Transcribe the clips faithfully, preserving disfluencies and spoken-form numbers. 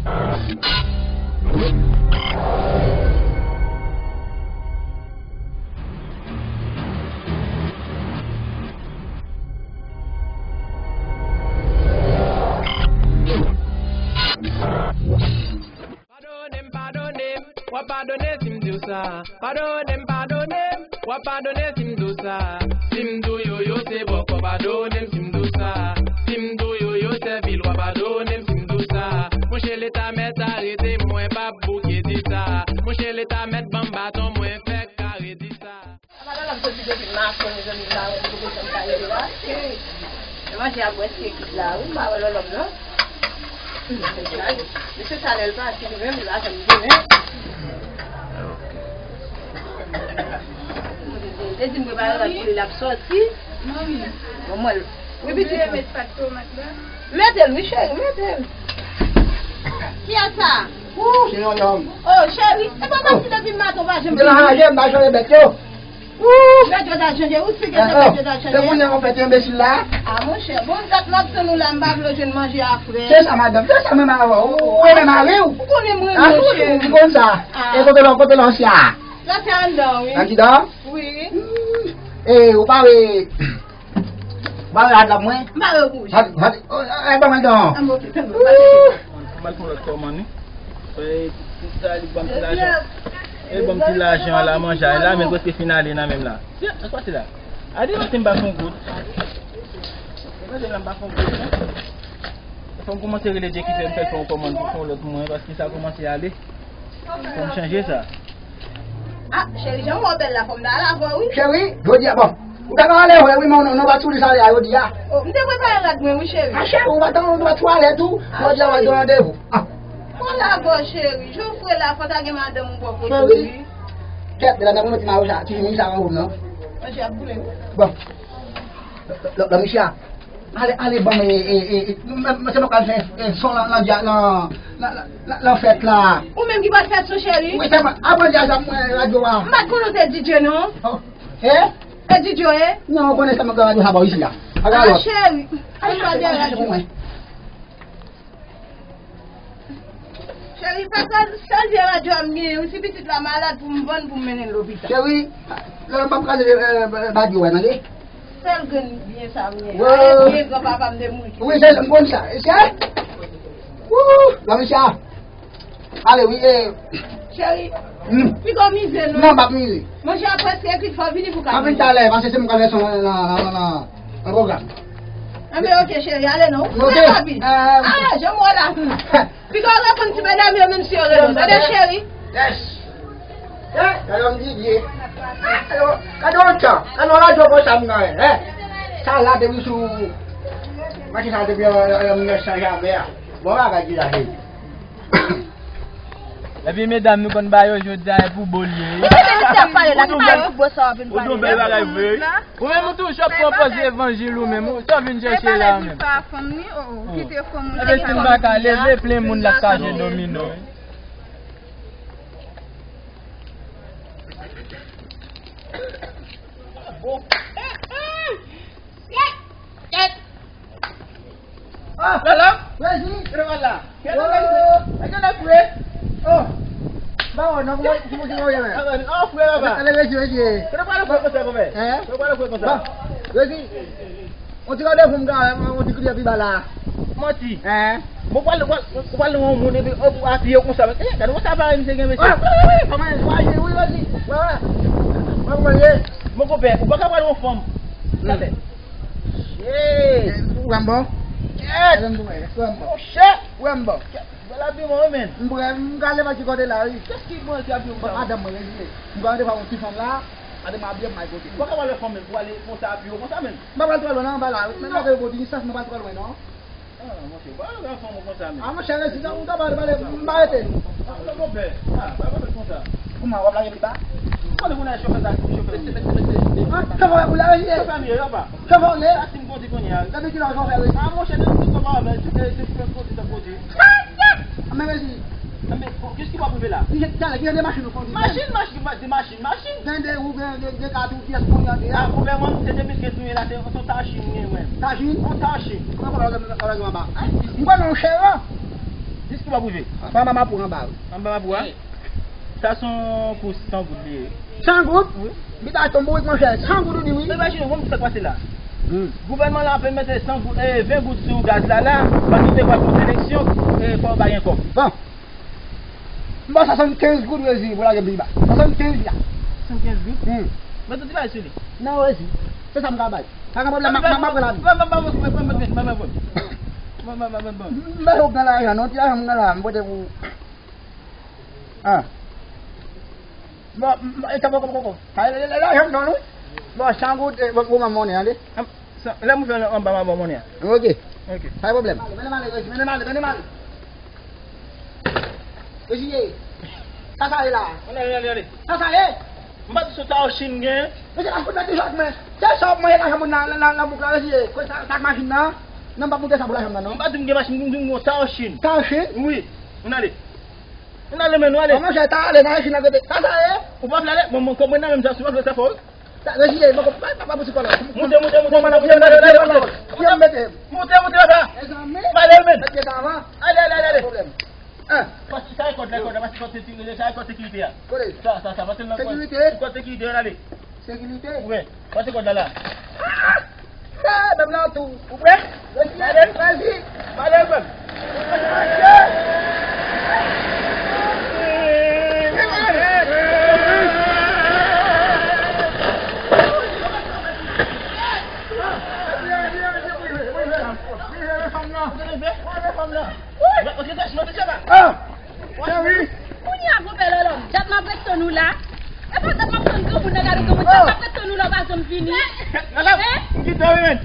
Padone m, padone m, w ap padone si m di w sa. Padone m, padone m, w ap padone si m di w sa. Si m di w Yoyo se bòkò, padone m si m di w sa. Si m di w Yoyo sèvi l, w ap padone m si m di w sa. Monchè Leta mèt arete m, mwen p ap bouke di sa. Monchè Leta mèt ban m baton, mwen fèk kare di sa. Apa lòlòm soti depi maten, mezanmi, m pa wè li poko janm ka rive la. Cheri, men manje a bwè se ekip la, wi, m pa wè lòlòm non. Mesye Chanèl pati li menm, lajan m gen men. Li di m prepare rad pou li, l ap sòti. Bon, mwen, wi, pitit mwen. Mete l, wi, cheri, mete l. Kiyès sa? Ou? Se yon nonm. Oh, cheri, e pa pati depi maten, ou pa janm vini. Depi maten, m pa chanje bèt yo. Ou! Bèt yo ta chanje, ou si gen bèt yo ta chanje. Se kounye a w fè ti enbesil la. Ah, monchè, bon, dat m ap tann ou la, m pa vle w jwenn manje a frèt. Se sa, madanm, se sa menm avè w. Ou renmen mari w? Ou konnen m renmen w, cheri. M konn sa. E kote lò, kote lò chè a? Lò chè a anndan, wi. Anndan? Wi. E, ou pa wè, ou pa wè rad la pou mwen? M pa wè wouj. Rad, rad, oh, e, ban mwen don. An, ok, tann mwen, pa chèche. M al fè yon lòt kòmann, wi. E, ti sa, li ban m ti lajan. E, ban m ti lajan la, manje a la, men prèske fin ale nan men m la. Tiens, sa k pase la? Ade, maten m pa fè yon goud. E, maten la, m pa fè yon goud, non. Fò m kòmanse rele Dye ki fè m fè fè yon kòmann pou fè yon lòt mwen, paske sa kòmanse ale. Fò m chanje sa. Ah, cheri, jan w wè w bèl la, fò m ta al avè w, wi. Cheri, jodi a, bon. Ou ta ka ale vre, wi, men nou, nou pa sou li sa a jodi a. Oh, m te prepare rad mwen, wi, cheri. Ah, cheri, ou pa t, ou pa t twalèt ou. Jodi a, w ap gen randevou. Ah. Fò l avè w, cheri. Jan w fre la, fò ta gen madanm ou bò kote w, wi. Kèt, la nan mwen ti mayo sa, ti moun sa an wòm, non? Manje ap boule, wi. Bon. Lò, lò, lò, Micha, ale, ale ban m, e, e, e, e, m, m, se mwen k al fè, e, son lan, lan, lan, lan, lan, lan fèt la. Ou menm ki pral fèt son, cheri? Wi, sèlman, apre djaz la, mwen, radyo a. M pa t konnen w te D J, non. Oh, eh? E D J w ye? Non, ou konnen sèlman ke radyo sa ba w isi a. Ah, cheri, al chwazi radyo. Pou mwen. Cheri, pa sèl, sèl vye radyo a m genyen, wi, si pitit la malad pou m vann, pou m mennen l lopital. Cheri, lè m p ap kraze, eh, radyo a, tande? Sèl grenn byen sa m genyen. Wi. Vye granpapa m te mouri. Wi, se, m konn sa. Se? Wou, la, mesye a. Ale, wi, eh. Cheri, hmm. Piga w mize, non? Non, m p ap mize. Manje a prèske kwit, fò w vini pou w ka manje. M ap vin talè, paske se mwen k ap fè son nan, nan, nan, nan, nan pwogram. Anben, ok, cheri, ale non. Ok. Trè rapid. Euh, ah, jan m wè la. Piga w reponn ti medam yo, menm si yo rele w. Tande, cheri. Yes. Eh, gade yon Didier. Eh, gade yon, gade yon radyo konsa m genyen, eh. Sa la depi sou, machin sa depi an, an, an mil nèf san jamè a. Bon bagay ki la, cheri. Epi medam nou konn ba yo jodi a, e pou bo l ye. Ou konnen mesye ap pale la, se pa yo pou bo sa w ap vin pale. Ou di yon bèl bagay vre. Ou menm ou toujou ap pran pòz levanjil ou menm, ou sa w vin chèche la menm. Epi si m pa ka leve, plen moun l ap chaje domino. Ah! Lala? Rezi? Kè nan la? Kè nan la? Oh! Kè nan la fre? Oh! Ba wè non, kòman, kòman, kòman w ye menm? Ah, frè, papa. Ale, Rezi, Rezi. Kè nan pale frè konsa, kòman? Hein? Kè nan pale frè konsa? Bon, Rezi, on ti randevou m ka, on ti kriye pi ba la. Manti. Hein? Bon, pral, pral, pral yon moun, epi, oh, apiye konsa. Eh, gade konsa, pare misye gen mesye. Ah, wi, wi, wi, kòman, wi, wi, Rezi. Wi, wi. Kòman ye? Mon konpè, ou pa ka pral yon fanm. Talè. Shit. Ou wè m bon? Kèt! Ou wè m bon? Monchè! Ou wè m bon? Kèt! Bèl abiman, wi, men. M prè, m ka leve ti kote la, wi. Kiyès ki bon ki abiman sa? Madanm mwen, reziye. M ka rande pa yon ti fanm la, madanm mwen abiye m al kote. Ou pa ka pral wè fanm, men, pou ale konsa abiye w konsa, men. M pa pral twò lwen, non, m pa la, wi. Men m pa gen bon distans, m pa pral twò lwen, non. Ah, monchè, pa wè fanm ou konsa, men. Ah, monchè, reziye, ou ta pale, pale, m pa rete. Ah, ou ta konpè. Ah, pa pale konsa. Kouman, w ap lage pi ba? Ou konnen kounye a chofè taksi, chofè m ye. Ah, chofè ou la, reziye. Chofè m ye, papa. Chofè w ye? Taksi m kondi kounye a. Depi kilè w chofè, wi? Ah, monchè, depi kilè w pa wè, men, se, se, se chofè m kondi, t ap kondi. Ah, men, reziye. Ah, men, bon, kiyès ki pa prive la? Ki jan, ki jan de machin ou kondi? Machin, machin, de machin, machin. Gen de ou, gen de, de kat ou, kiyès kounye a de a? Ah, konpè mwen, se de biskit nou ye la, se, se yon tachin, mwen. Tachin? Yon tachin. Mwen konn wè, wè, wè, wè, anba. M konnen yon chèran. Jis pou w ap rive. Anba mapou anba wi. Anba mapou a? Wi. Sa se yon kous san goud li ye. San goud? Wi. Bita tonbe wi monchè, san goud ou di wi. Mezanmi, bon, sa k pase la? Hmm. Gouvènman la ap mete san goud, eh, ven goud sou gaz la la, paske te pral fè seleksyon, eh, fò w bay yon kòb. Bon. M ba w swasannkenz goud Rezi pou lage m pi ba. Swasannkenz la. Swasannkenz goud? Hmm. Mete yon ti bagay sou li. Non, Rezi. Se sa m ka bay. Pa gen pwoblèm, m ap pran lavi. M ba w gran lajan non, ti lajan m gen la, m pote pou. Ah. Bon, m- e sa poko poko. Sa e lajan m non nou. Bon, san goud, e, bon, bon, monnen, ale. Lè m fè anba m ap ba w monnen an. Ok. Ok. Pa gen pwoblèm. Mennen m ale, Rezi, mennen m ale, mennen m ale. Rezi ye. Sa sa ye la? Ale, ale, ale. Sa sa ye? M pa di sou Taochin gen. Mesye, pa fout mete jòt men. Se sa w ap manje lajan moun nan, nan, nan, nan bouk la, Rezi ye. Kote sa, sa ak machin nan? Non, m pa moute sa pou lajan m nan, non. M pa di m gen machin, m di m gen yon Taochin. Taochin? Wi. Ann ale. Ann ale, men, nou ale. Kòman jè ta ale nan China kote? Sa sa ye? Ou pa vle ale? Bon, bon, kòm mwen nan menm sa, si w pa vle sa fò. Sa, Rezi, bon, pa, pa, pa pou ti kòlè. Moute, moute, moute, moute, moute, moute, moute, moute. Moute, moute, la. Mezanmi. M ale, men. Mete sa avan. Ale, ale, ale, ale. Pwoblèm. Hein? Pase sa e kòd la, kòd la, pase kòd sekirite, sa e kòd sekirite a. Kote? Sa, sa, sa, pase nan kòd. Sekirite? Kòd sekirite, ale. Sekirite? Wi, pase kòd la la. Ah! Sa, menm nan tou. Ou prè? Resi, resi. Pale, menm. Ah! Cheri! Kounye a, gwo pè lòlò, dat m ap ret tann ou la. E pa dat m ap tann granmoun nan, gade granmoun, dat m ap ret tann ou la, ou pa janm vini. Hein? Kite wi, men.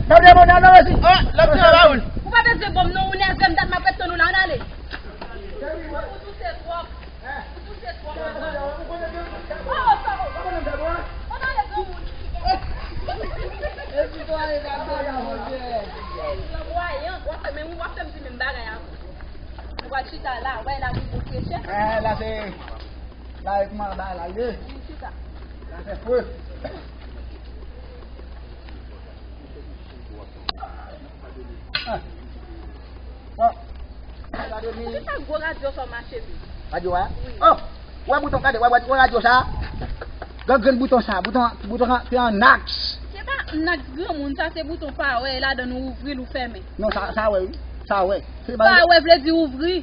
Pablo, bon, nan, nan, resi. Oh, l ap travay, wi. Ou pa bezwen ban m non, ou nève m, dat m ap ret tann ou la, ann ale. Ou touse twòp. Ou touse twòp. Oh, sa, oh. Ann ale, granmoun. Ou anvayan, w ap fè, men w ap fè m di menm bagay a. Ou pral chita la, ou wè la vin bon frechè. Eh, la se, la e kòman bagay la ye. Vin chita. La se fre. Ah. Bon. Gade mi. Poukisa gwo radyo sa w mache pi? Radyo a? Wi. Oh! Wè bouton, gade, wè, wè, wè radyo sa. Gade grenn bouton sa, bouton, bouton an, se an aks. Se pa an aks granmoun, sa se bouton pawè, ladan nou ouvri l ou fèmen. Non, sa, sa wè, wi. Sa wè. Se pa pawè vle di ouvri.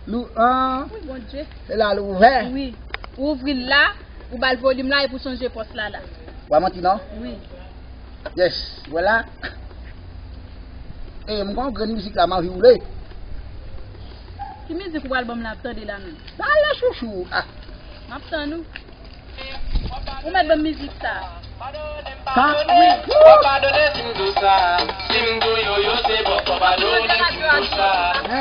Lou, an. Wi, Bondye. Se la l ouvè. Wi. Ou ouvri l la, ou ba l volim la, epi ou chanje pòs la la. Ou pa manti, non? Wi. Yes, vwala. E, m gon grenn mizik la, m anvi woule. Ki mizik ou pral ban m la ap tande la menm? Pale chouchou. Ah. M ap tann ou. Ou mèt ban m mizik sa. Sa? Wi. Ou padone si m di w sa. Si m di w yoyo se bòkò, padone si m di w sa.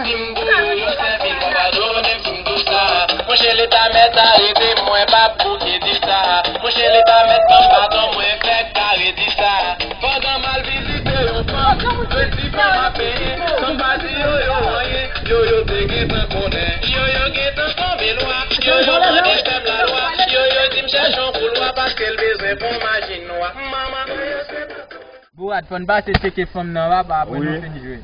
Si m di w yoyo se vil, padone si m di w sa. Monchè, leta mèt arete m, mwen p ap bouke di sa. Monchè, leta mèt ban m baton, mwen fèk kare di sa. Pandan m al vizite yon fanm, jwe ti fanm ap benyen, san m pa di yoyo anyen. Yoyo te gentan konnen, yoyo gentan tonbe lwa. Yoyo mande fè m lalwa, yoyo di m chèche yon koulwa paske l bezwen pran machin nwa. Manman, yoyo se pa Bourad, fò n pase tcheke fanm nan, papa, apre nou fin jwe.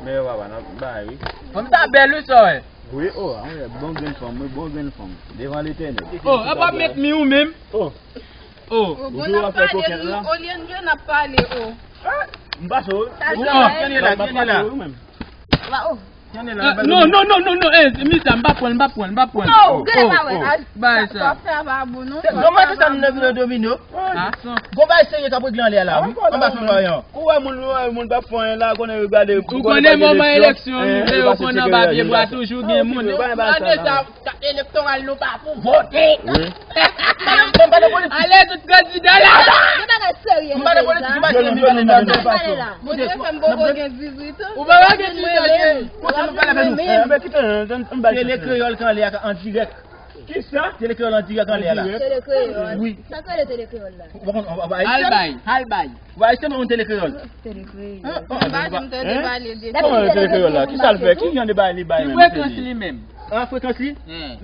Men yo, papa, n ap bay, wi. Fanm sa bèl, wi, sa w wè. Wi, o, a, wi, bon grenn fanm, wi, bon grenn fanm. Devan Letènèl. O, e pa met mi ou menm. O. O. O, bon, n ap pale, wi, olye n jwe, n ap pale, o. M pase w, wi. Sa se bèl. Kenbe la, kenbe la. Wa, o. Non, non, non, non, non, eh, misa, m pa pran l, m pa pran l, m pa pran l. Non, gade pa wè. Bagay sa. Sa pa bon, non. Gon maten sa m nan vin domino. Gon bagay serye k ap regle anlè a la, wi. Anba fè mwayen. Ou wè moun, ou wè moun p ap fè anyen la, konnen yo gade. Ou konnen moman eleksyon, yo konnen anba pye bwa toujou gen moun. Ane sa, kat elektoral nou pa pou vote. Wi. Ale tout kandida la. M pa nan politik, m pa nan politik, m pa nan politik. Monchè, fè m poko gen dizuit an. Ou pa gen dizuit an, cheri. Monchè, nou pale avè nou. Enben, kite, ann, ann, ann bay chans. Tele Kreyòl k anlè a, an dirèk. Kisa? Tele Kreyòl an dirèk anlè a la. Tele Kreyòl. Wi. Sa k rele Tele Kreyòl la? Ou pa konn, ou pa Al bay. Al bay. Ou pa Ayisyen, ou konn Tele Kreyòl? Tele Kreyòl. M pa janm tande pale de Tele Kreyòl. Kòman Tele Kreyòl la? Kisa l fè? Ki jan de bagay li bay menm? Ki frekans li menm? An frekans li?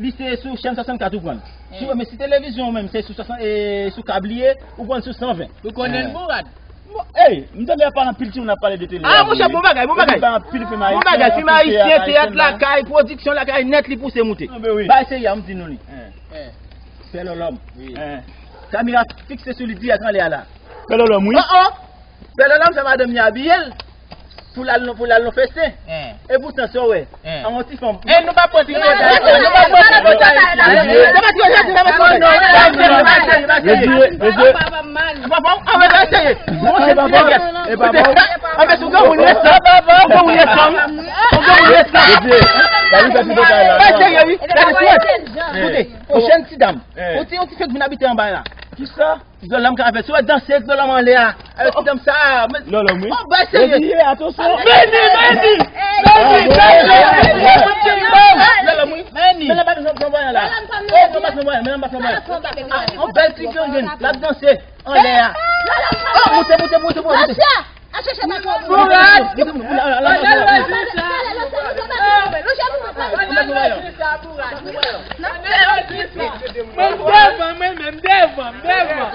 Li se sou chèn swasannkat ou pran. Si, men si televizyon menm, se sou swasant, e, sou kab li ye, ou pran sou san ven. Ou konnen l, Bourad? Ey, m tande ap pale anpil timoun ap pale de tele. Ah, monchè, bon bagay, bon bagay. Bon bagay, fim ayisyen, teyat lakay, pwodiksyon lakay, nèt li pouse moute. Bay serye a, m di nou li. Pè Lòlòm. Kamera fikse sou li dirèk anlè a la. Pè Lòlòm, wi. Oh, oh. Pè Lòlòm fè madanm li abiye l pou l al nan, pou l al nan festen. E poutan, sa w wè, an yon ti fanm. E nou pa pran ti bagay la, nou pa pran ti bagay la. Se pa ti bagay la, se pa ti bagay la. Mesye, mesye. Papa, an fè sa serye. Bon, se ti bagay. An fè sou granmoun resan. Granmoun resan. Granmoun resan. Mesye, pa li fè ti bagay la. Fè serye, wi. Gade sou wè. Koute, yon jèn ti dam. Yon ti, yon ti fèt vin abite anba la. Kisa? Ti Lòlòm ka fè. Si w wè danse, Ti Lòlòm anlè a. Avèk ti dam sa. Lòlòm, wi. Yon bagay serye. Meni, atansyon. Meni, Meni. Meni, Meni. Lòlòm, wi. Meni. Men la pa flanboyan la. Oh, pa flanboyan, men la pa flanboyan. Ah, yon bèl ti grenn grenn. L ap danse anlè a. Oh, moute, moute, moute, moute. Bourad! Moute, moute, moute. Mwen devan, mwen menm devan, m devan.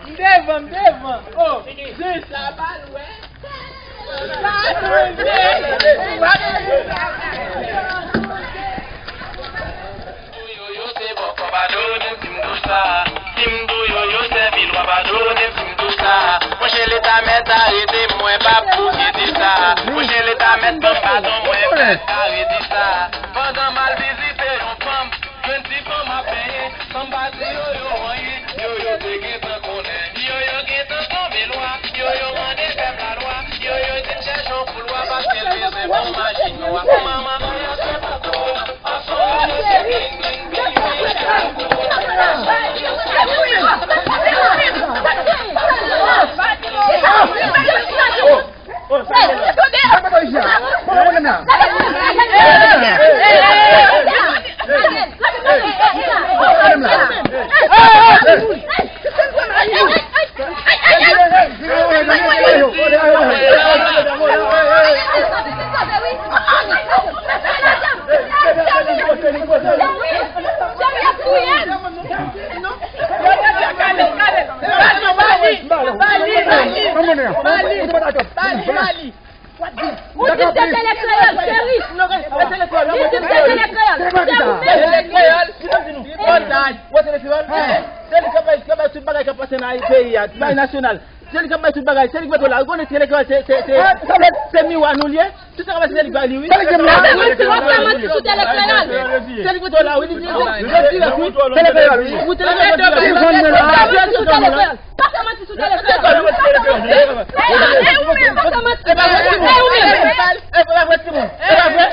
M devan, m devan. Oh, jis. Yo, yo, se bòkò, padone, si m di w sa. Si m di w yo, yo, se vilwa, padone, si m di w sa. Monchè, Leta mèt arete m, mwen p ap bouke di sa. Monchè, Leta mèt ban m baton, mwen mèt arete sa. Pandan m al vizite yon fanm, jwenn ti fanm ap benyen, san m pa di yo, yo anyen. Yo, yo te gentan konnen. Yo, yo gentan tonbe lwa. Yo, yo mande pèp la lwa. Yo, yo di m chèche yon foulwa paske l bezwen bon machin nwa. Manman, yo se poko. Ansanm, yo se bling, bling, bling. Yo se poko. Ou di m se tele kreyòl, cheri. Ou di m se tele kreyòl. Se ou menm. Tele kreyòl. Ou tande nou? Tele kreyòl. Se li k ap bay, k ap bay tout bagay k ap pase nan peyi a, bagay nasyonal. Se li k ap bay tout bagay, se li k mete w la. Ou konnen tele kreyòl se, se, se, se miwa nou l ye. Tout sa k ap pase se li k bay li, wi. Se li k mete w la, wi. Se li k mete w la, wi. Li di, li di, wi. Tele kreyòl, wi. Ou tele kreyòl, wi. Pa fè manti sou tele kreyòl. Pa fè manti sou tele kreyòl. E ou menm, pa fè manti. E ou menm. E pa vre, timoun. E pa vre.